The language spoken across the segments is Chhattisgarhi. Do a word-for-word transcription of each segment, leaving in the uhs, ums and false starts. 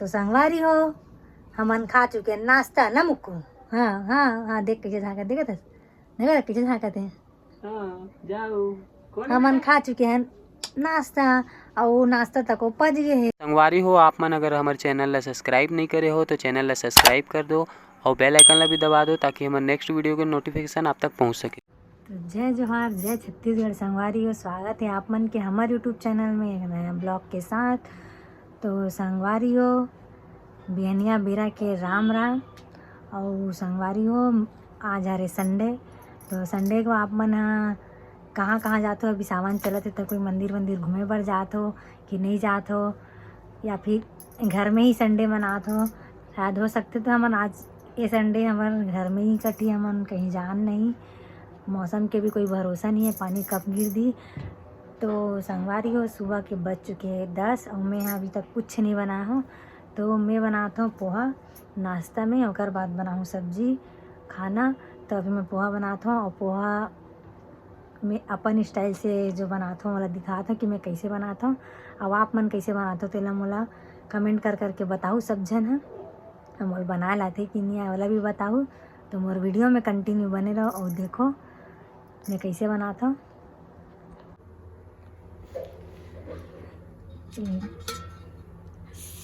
तो संगवारी हो, हमन खा चुके हैं नाश्ता ना मुक्कू। हाँ, हाँ, हाँ, देख कैसे झांकत, देखत हस? देखत हस कैसे झांकत है? हाँ, जाओ। हमन खा चुके हैं नाश्ता, और नाश्ता तक वो पच गए है। संगवारी हो, आप मन अगर हमर चैनल ला सब्सक्राइब नहीं करे हो तो चैनल ला सब्सक्राइब कर दो और बेल आइकन ला भी दबा दो, ताकि हमर नेक्स्ट वीडियो के नोटिफिकेशन आप तक पहुंच सके। तो जय जोहार, जय छत्तीसगढ़ संगवारी हो, स्वागत है आप मन के हमर यूट्यूब चैनल में एक नया ब्लॉग के साथ। तो संगवारी हो, बिहनिया बेरा के राम राम। और संगवारी हो, आज हरे संडे, तो संडे को आप मन ह कहाँ कहाँ जात हो? अभी सावन चलत है, तो कोई मंदिर वंदिर घूमे बर जात हो कि नहीं जात हो, या फिर घर में ही संडे मनात हो? शायद हो सकते तो हमन आज ये संडे हमर घर में ही कटी, हमन कहीं जान नहीं। मौसम के भी कोई भरोसा नहीं है, पानी कब गिर दी। तो संगवारी हो, सुबह के बज चुके हैं दस और मैं अभी तक कुछ नहीं बनाया हूँ। तो मैं बनाता हूँ पोहा नाश्ता में, ओकर बाद बनाहूँ सब्जी खाना। तो अभी मैं पोहा बनाता हूँ और पोहा मैं अपन स्टाइल से जो बनाता हूँ, ओला दिखाता हूँ कि मैं कैसे बनाता हूँ। अब आप मन कैसे बनाता हो, तेला मोला कमेंट कर करके बताओ सब झन ह। मोर बनाए लाथे कि नहीं आए, ओला भी बताओ। तो मोर वीडियो में कंटिन्यू बने रहो और देखो मैं कैसे बनाता हूँ।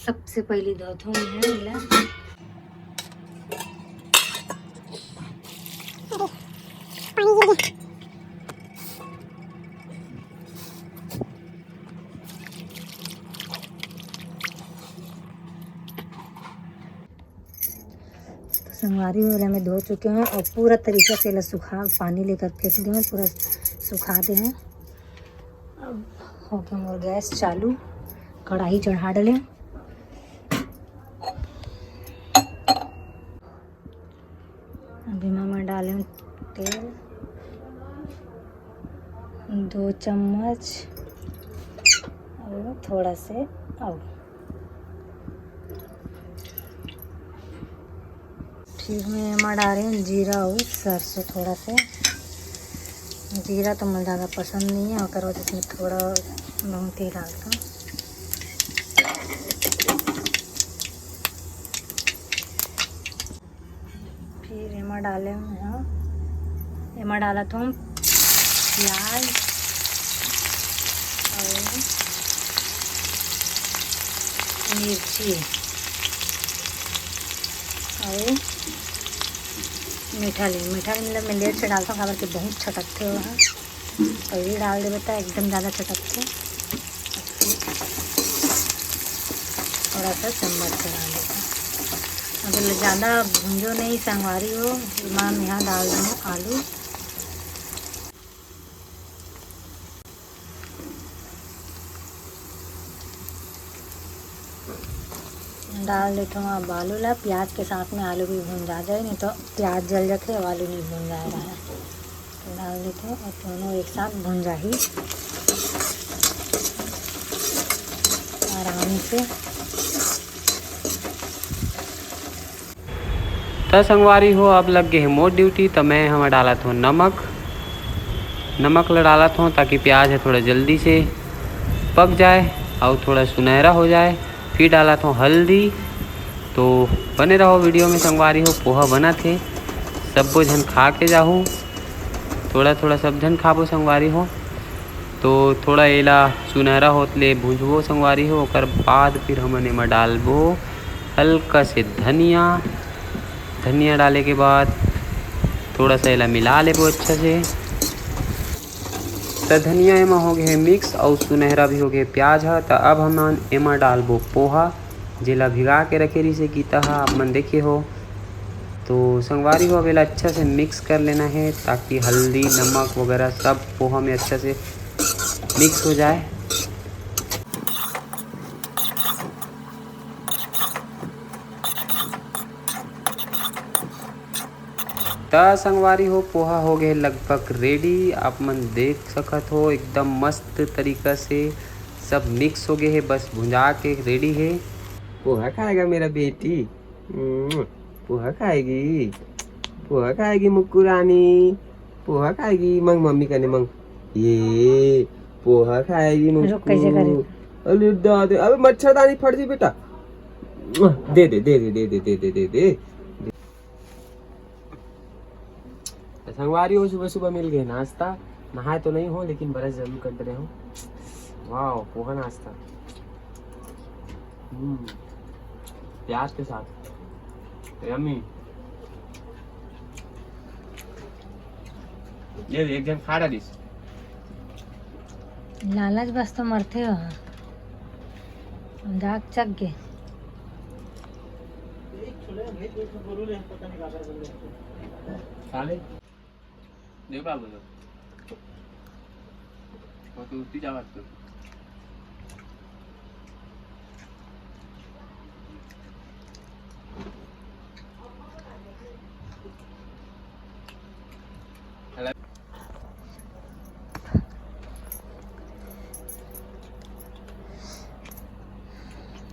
सबसे पहले धोत हूँ मैं एला। तो संगवारी हो, एला मैं धो चुके हूँ और पूरा तरीका से एला सुखा, पानी लेकर फेंक दे हूँ, पूरा सुखा दे हूँ। अब हो गया मोर गैस चालू, कढ़ाई चढ़ा डले। अभी मैं, मैं डाले हूँ तेल दो चम्मच और थोड़ा से और फिर मैं एमा डारे हूँ जीरा और सरसों थोड़ा से। जीरा तो मुझे ज़्यादा पसंद नहीं है, ओकर वजह से मैं थोड़ा बहुत ही डालता हूँ। फिर एमा डाले हूँ, हाँ, एमा डालत हूँ प्याज और मिर्ची और मीठा ले, मीठा मतलब मैं लेट से डालता हूँ, काबर के बहुत छटकथे वो ह। पहले डाल देबे त एकदम ज़्यादा छटकथे। थोड़ा सा चम्मच चला लेते हैं। अब ज़्यादा भूंजो नहीं संगवारी हो, मैं यहाँ डाल दूँ आलू। डाल देथों अब आलू ला। प्याज के साथ में आलू भी भुंजा जाए, नहीं तो प्याज जल जाथे, अब आलू नहीं भुंजाए रहा है। तो डाल देथों और दोनों एक साथ भुंजाही आराम से। त संगवारी हो, अब लग गे हे मोर ड्यूटी, त मैं हमर डालत हों नमक। नमक ल डालत हों ताकि प्याज ह थोड़ा जल्दी से पक जाए अउ थोड़ा सुनहरा हो जाए। फिर डालत हों हल्दी। तो बने रहो वीडियो में संगवारी हो, पोहा बनत हे, सब्बो झन खा के जाहू। थोड़ा थोड़ा सब झन खाबो संगवारी हो। तो थोड़ा एला सुनहरा होत ले भूंजबो संगवारी हो, ओकर बाद फिर हमन एमा डालबो हल्का से धनिया। धनिया डाले के बाद थोड़ा सा एला मिला लेबो अच्छा से। त धनिया एमा हो गे हे मिक्स अउ सुनहरा भी हो गे हे प्याज ह। त अब हमन एमा डालबो पोहा, जेला भिगा के रखे रहिसे गीता ह, आप मन देखे हो। तो संगवारी हो, अब एला अच्छा से मिक्स कर लेना है, ताकि हल्दी, नमक वगैरह सब पोहा में अच्छा से मिक्स हो जाए। त संगवारी हो, पोहा हो गए लगभग रेडी। आप मन देख सकत हो, एकदम मस्त तरीका से सब मिक्स हो गए है, बस भुंजा के रेडी है। पोहा खाएगा मेरा बेटी। हम्म, पोहा खाएगी, पोहा खाएगी मुक्कू रानी, पोहा खाएगी। मंग मम्मी कने मंग। ये पोहा खाएगी मुक्कू। रुक, कैसे करे? अरे दादे, अबे मच्छरदानी फट जी बेटा। दे दे, दे दे, दे दे, दे दे, दे दे। संगवारी हो, सुबह सुबह मिल गए नाश्ता। नहाए तो नहीं हो, लेकिन ब्रश जरूर कर रहे हो। वाह, पोहा नाश्ता। हम्म, प्याज के साथ, यम्मी। ये एक जन खा डालिस। लालच बस तो मरथे हो। जाग चक के। खा ले। देख बाबू तो। वो तो उतनी जावत तो।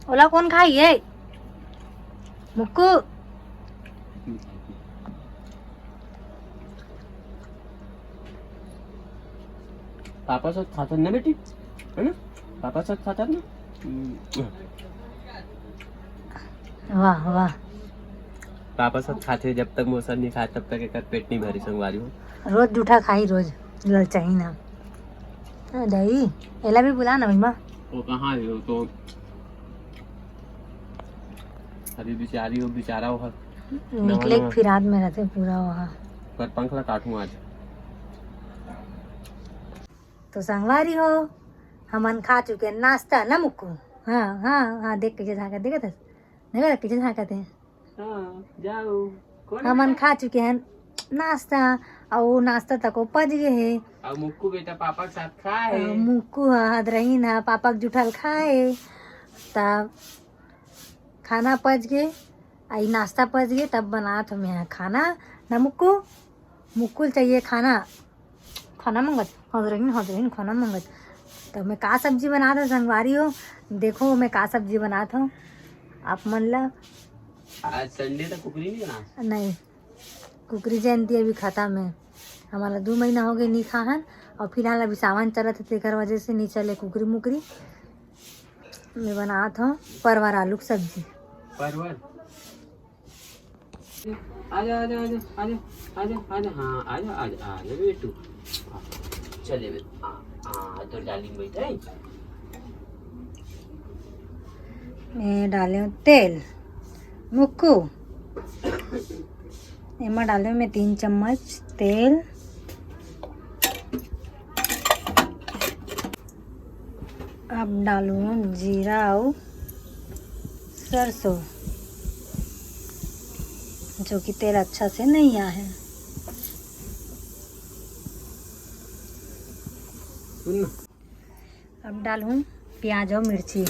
ओला कौन खाई है? मुक्कू। पापा साथ खाता ना बेटी, है ना? पापा साथ खाता ना। हम्म। वाह, वाह। पापा साथ खाते, जब तक मोर साथ नहीं खाए, तब तक एकर पेट नहीं भरी, संगवारी हो। रोज जूठा खाई, रोज ललचाई ना। हाँ, दाई, एला भी बुला ना, महिमा। वो कहाँ है? वो तो अभी बेचारी, वो बेचारा, वो निकले नवा, नवा। फिराद में रहते पूरा वहाँ। पर पंख ला काटूं आज। तो संगवारी हो, हमन खा चुके हैं नाश्ता ना मुक्कू। हाँ, हाँ, हाँ, देख कैसे झांकत, देखत हस? देखत हस कैसे झांकत है? हाँ, जाओ। कौन हमन है? खा चुके हैं नाश्ता, और वो नाश्ता तक वो पच गए है। और मुक्कू बेटा पापा के साथ खाए। और मुक्कू ह, हदरहीन ह, पापा के जुठल खाए। तब खाना पच गए, आई नाश्ता पच गए, तब बनात हो मैं खाना। ना मुक्कू, मुक्कू ल चाहिए खाना। खाना मंगत, हजरहीन, हजरहीन खाना मंगत। तो मैं का सब्जी बनात हो संगवारी हो, देखो मैं का सब्जी बनात हो आप मन ला। आज संडे तो कुकरी नहीं बना? नहीं, कुकरी जयंती अभी खत्म है, हमारा दो महीना हो गए नहीं खाहन, और फिलहाल अभी सावन चलत है, तेकर वजह से नहीं चले कुकरी मुकरी। मैं बनात हो परवर आलू की सब्जी। परवर? आजा, आजा, आजा, आजा, आजा, आजा, हाँ, आजा, आजा, आजा बेटू। चले बे, हाँ, हाँ, तो डाली में बैठे। मैं डाले हूँ तेल, मुक्कू। एमा डाले हूँ मैं तीन चम्मच तेल। अब डालूँ जीरा अउ सरसों, जो कि तेल अच्छा से नहीं आया है। सुन ना। अब डालूँ प्याज और मिर्ची।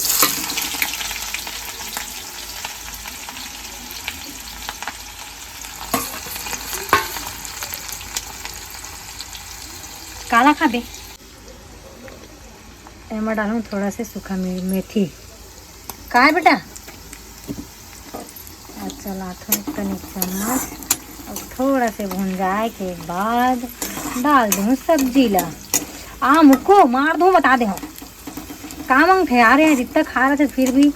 काला खाबे। एमा डालूँ थोड़ा से सूखा मे-, मेथी। का है बेटा? अच्छा, लाथों तनिक चम्मच। अब थोड़ा से भुंजाए के बाद डाल दूँ सब्जी ला। आ मुक्को मार दूँ, बता दे हूँ। का मांगथे? आ रहे हैं, जितना खा रहे थे फिर भी।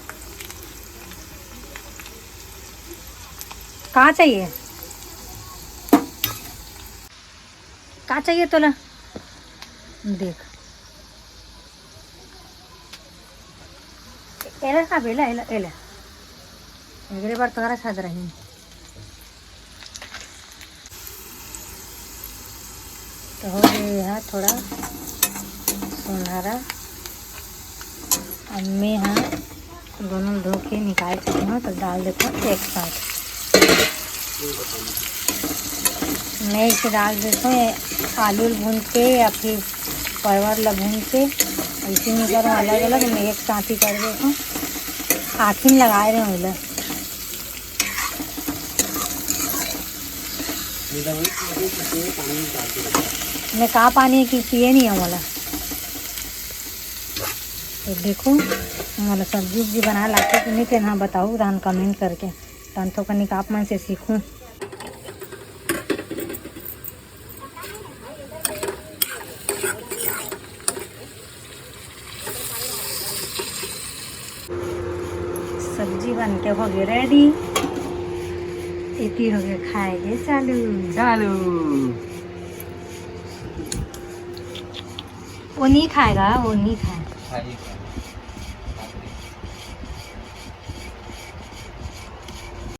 का चाहिए? का चाहिए तोला? देख, एला खाबे, एला, एला, एला। एकरे बर तोहरा साथ रही। तो हो गए यहाँ थोड़ा सुनहरा। अब मैं यहाँ दोनों धो के निकाल चुकी हूँ, तो डाल देता हूँ एक साथ। मैं इसे डाल देता हूँ आलू भून के या फिर परवर ला भून के, ऐसे नहीं करूँ अलग अलग, मैं एक साथ ही कर देता हूँ। आँखी में लगाए रहे हूँ मैं का पानी की पिए नहीं है वाला। तो देखो, मोला सब्जी उब्जी बनाए लागथे कि नहीं, तेन ह बताहू, तहन कमेंट करके, तहन थोकन आप मन से सीखूं। सब्जी बन के हो गए रेडी। एती हो गए खाए के चालू। चालू। वो नहीं खाएगा, वो नहीं खाए।